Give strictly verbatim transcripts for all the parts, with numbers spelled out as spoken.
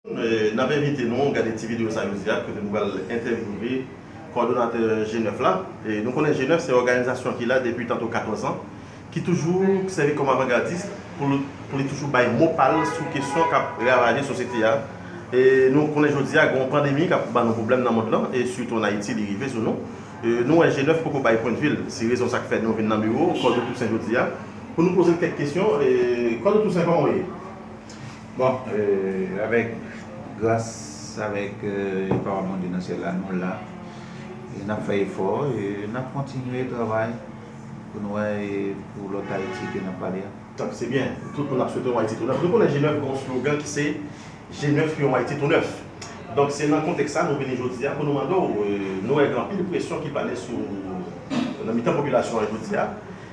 E, n ap envite nou gade ti videyo sa jodi a, kote nou pral entèvyouve kòdonatè G nèf la. E, nou konnen G nèf se yon òganizasyon ki la depi tanto katòz an, ki toujou sèvi kòm avangardis pou, pou li toujou bay mo pa l sou kesyon k ap ravaje sosyete a. E nou konnen jodi a gen yon pandemi k ap ban nou pwoblèm nan mond lan, e sitou ann Ayiti li rive sou nou. E nou wè G nèf poko bay pwennvi l, se rezon sa k fè nou vin nan biwo Kòdo Tousen jodi a, pou nou poze l kèk kesyon. E, Kòdo Tousen, kòman w ye? Bon, euh, avèk gras, avèk euh, Papa Bondye nan syèl la, nou la. E n ap fè efò, e n ap kontinye travay pou nou wè e pou lòt Ayiti ke n ap pale a. Donk, se byen. Tout moun ap swete yon Ayiti tou nèf. Nou konnen G nèf gen yon slogan ki se G nèf yon Ayiti tou nèf. Donk, se nan kontèks sa nou vini jodi a pou nou mande w, euh, nou wè gen anpil presyon ki plane sou nan mitan popilasyon an jodi a.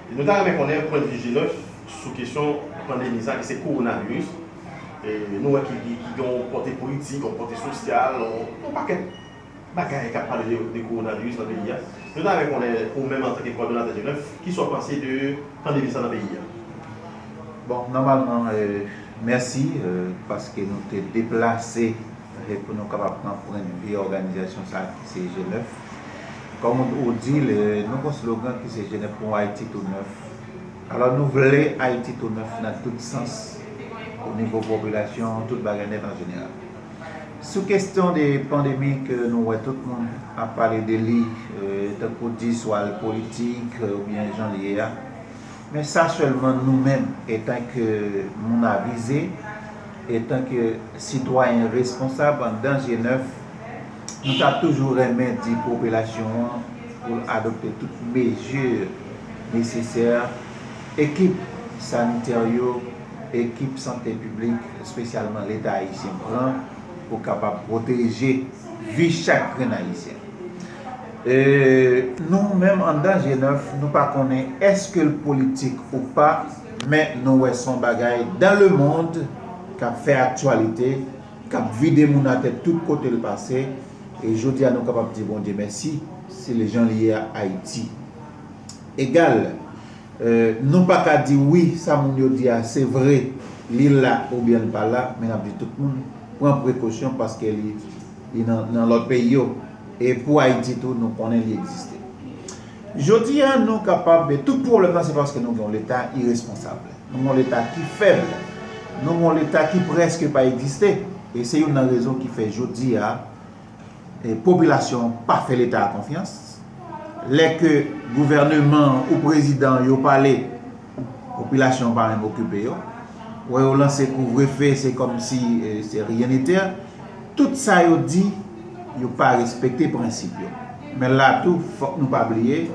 E nou ta renmen konnen pwennvi G nèf sou kesyon pandemi sa ki se kowonaviris. E nou wè ki, ki, ki gen yon pòte politik, yon pòte sosyal, yon, yon pakèt bagay k ap pale de, de kowonaviris nan peyi a. Nou ta renmen konnen, ou menm antanke kòdonatè G nèf, kisa w panse de pandemi sa nan peyi a? Bon, nòmalman, euh, mèsi, euh, paske nou te deplase e pou nou kapab pran pwennvi òganizasyon sa ki se G nèf. Kòm ou di l, nou gen slogan ki se G nèf pou Ayiti tou nèf. Alò, nou vle Ayiti tou nèf nan tout sans, o nivo popilasyon, tout bagay nèt an jeneral. Sou kesyon de pandemi ke nou wè tout moun ap pale de li, euh, tankou di swa l politik, euh, oubyen jan l ye a, men sa sèlman nou menm, etanke moun avize, etanke sitwayen responsab anndan G nèf, nou ta toujou renmen di popilasyon an pou l adopte tout mezi nesesè ekip sanitè yo, ekip sante piblik, espesyalman Leta ayisyen pran pou kapab pwoteje vi chak grenn ayisyen. E, nou menm anndan G nèf, nou pa konnen èske l politik ou pa, men nou wè se yon bagay dans le monde k ap fè aktyalite, k ap vide moun atè tout kote l pase. E jodi a, nou kapab di Bondye mèsi, se le jan li ye a Ayiti. Egal, euh, nou pa ka di wi, sa moun yo di a se vre, li la oubyen l pa la, men n ap di tout moun pran prekosyon paske li, li nan, nan lòt peyi yo. E pou Ayiti tou, nou konnen li egziste. Jodi a, nou kapab, tout pwoblèm nan se paske nou gen yon Leta iresponsab. Nou gen yon Leta ki fèb. Nou gen yon Leta ki prèske pa egziste. E se youn nan rezon ki fè jodi a, e, popilasyon an pa fè Leta a konfyans. Lè ke gouvèneman ou prezidan yo pale, popilasyon an pa menm okipe yo. Wè yo lanse kouvrefe, se kòmsi, e, se rien n'était. Tout sa yo di, yo pa respekte prensip yo. Men la tou, fòk nou pa bliye,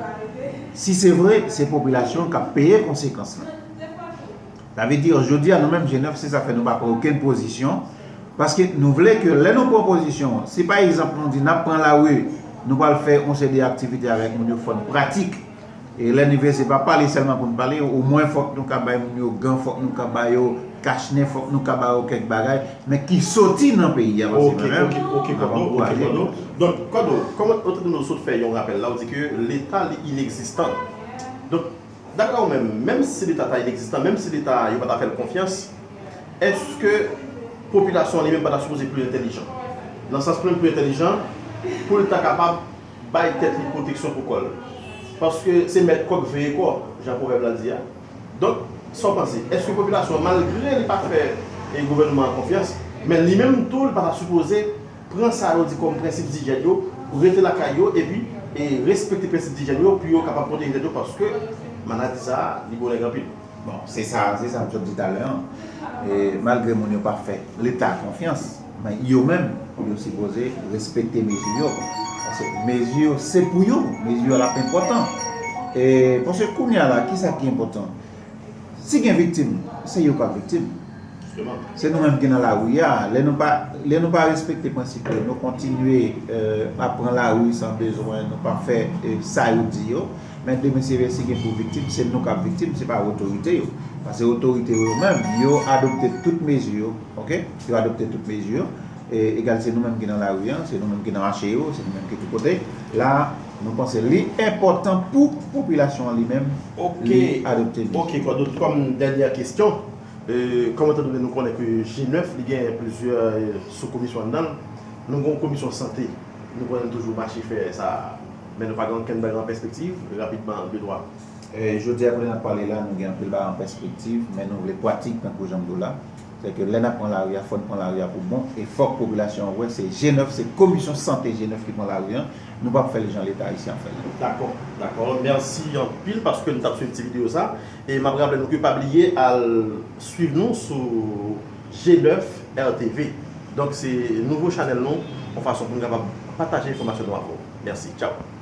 si se vre, se popilasyon k ap peye konsekans lan. Sa vle di, jodi a, nou menm G nèf, se sa fè nou pa pran okenn pozisyon, paske nou vle ke lè nou pran pozisyon, si pa egzanp nou di n ap pran lari, nou pral fè yon seri de aktivite avèk moun yo, fò n pratik. E lè n rive, se pa pale sèlman pou n pale, omwen fòk nou ka bay moun yo gan, fòk nou ka ba yo kachnen, fòk nou ka ba yo kèk bagay, men ki soti nan peyi a, paske Ok, mwen menm, ok, ok, n ap Kòdo, ok, ankouraje Kòdo. Donk, Kòdo, kòman, ou tande nou sot fè yon rapèl la, ou di ke Leta li inegzistan. Donk, daprè ou menm, menm si Leta ta inegzistan, menm si Leta yo pa ta fè l konfyans, èske popilasyon an li menm pa ta sipoze pli entèlijan? Nan sans pli, pli entèlijan, pou l ta kapab bay tèt li pwoteksyon pou kò l. Paske se mèt kòk veye kò, jan pwovèb la di a. Donk, sa w panse? Èske popilasyon an, malgre li pa fè, e, gouvènman an konfyans, men li menm tou, li pa ta sipoze pran sa yo di kòm prensip dijèn yo, rete lakay yo, epi, e, respekte prensip dijèn yo pou yo kapab pwoteje tèt yo, paske maladi sa a, li gwo nèg anpil. Bon, se sa, se sa m sot di talè an. E, malgre moun yo pa fè Leta konfyans, men yo menm, yo sipoze respekte mezi yo. Paske mezi yo, se pou yo, mezi yo l ap enpòtan. E, paske kounye a la, kisa ki enpòtan? Si gen viktim, se yo k ap viktim. Jisteman. Se nou menm ki nan lari a. Lè nou pa, lè nou pa respekte prensip yo, nou kontinye, euh, ap pran lari san bezwen, nou pa fè, euh, sa yo di yo. Men demen se vre, si gen pou viktim, se nou k ap viktim, se pa otorite yo. Paske otorite yo menm, yo adopte tout mezi yo, oke? Yo adopte tout mezi yo. E, egal, se nou menm ki nan lari a, se nou menm ki nan mache yo, se nou menm ki tout kote. La, nou panse li enpòtan pou popilasyon an li menm, Ok. li adopte mezi. Ok, Kòdo, kòm dènyè kesyon, E, kòm etan done nou konnen ke G nèf li gen plizyè, e, sou komisyon anndan l, nou gen yon komisyon sante. Nou konnen nou toujou mache fè sa, men nou pa gen okenn bagay an pèspektiv. Rapidman, de twa. E, jodi a kote n ap pale la, nou gen anpil bagay an pèspektiv, men nou vle pratik tankou jan m di w la. Se ke lè n ap pran lari a, fò n pran lari a pou bon, e fòk popilasyon an wè se G nèf, se komisyon sante G nèf ki pran lari a. Nou p ap fè l jan Leta ayisyen ap fè l. Dakò, dakò. Mèsi anpil paske nou t ap swiv ti videyo sa. E m ap raple nou ke pa bliye al swiv nou sou G nèf R T V. Donk se nouvo chanèl nou, yon fason pou nou kapab pataje enfòmasyon nou avè w. Mèsi, tchaw.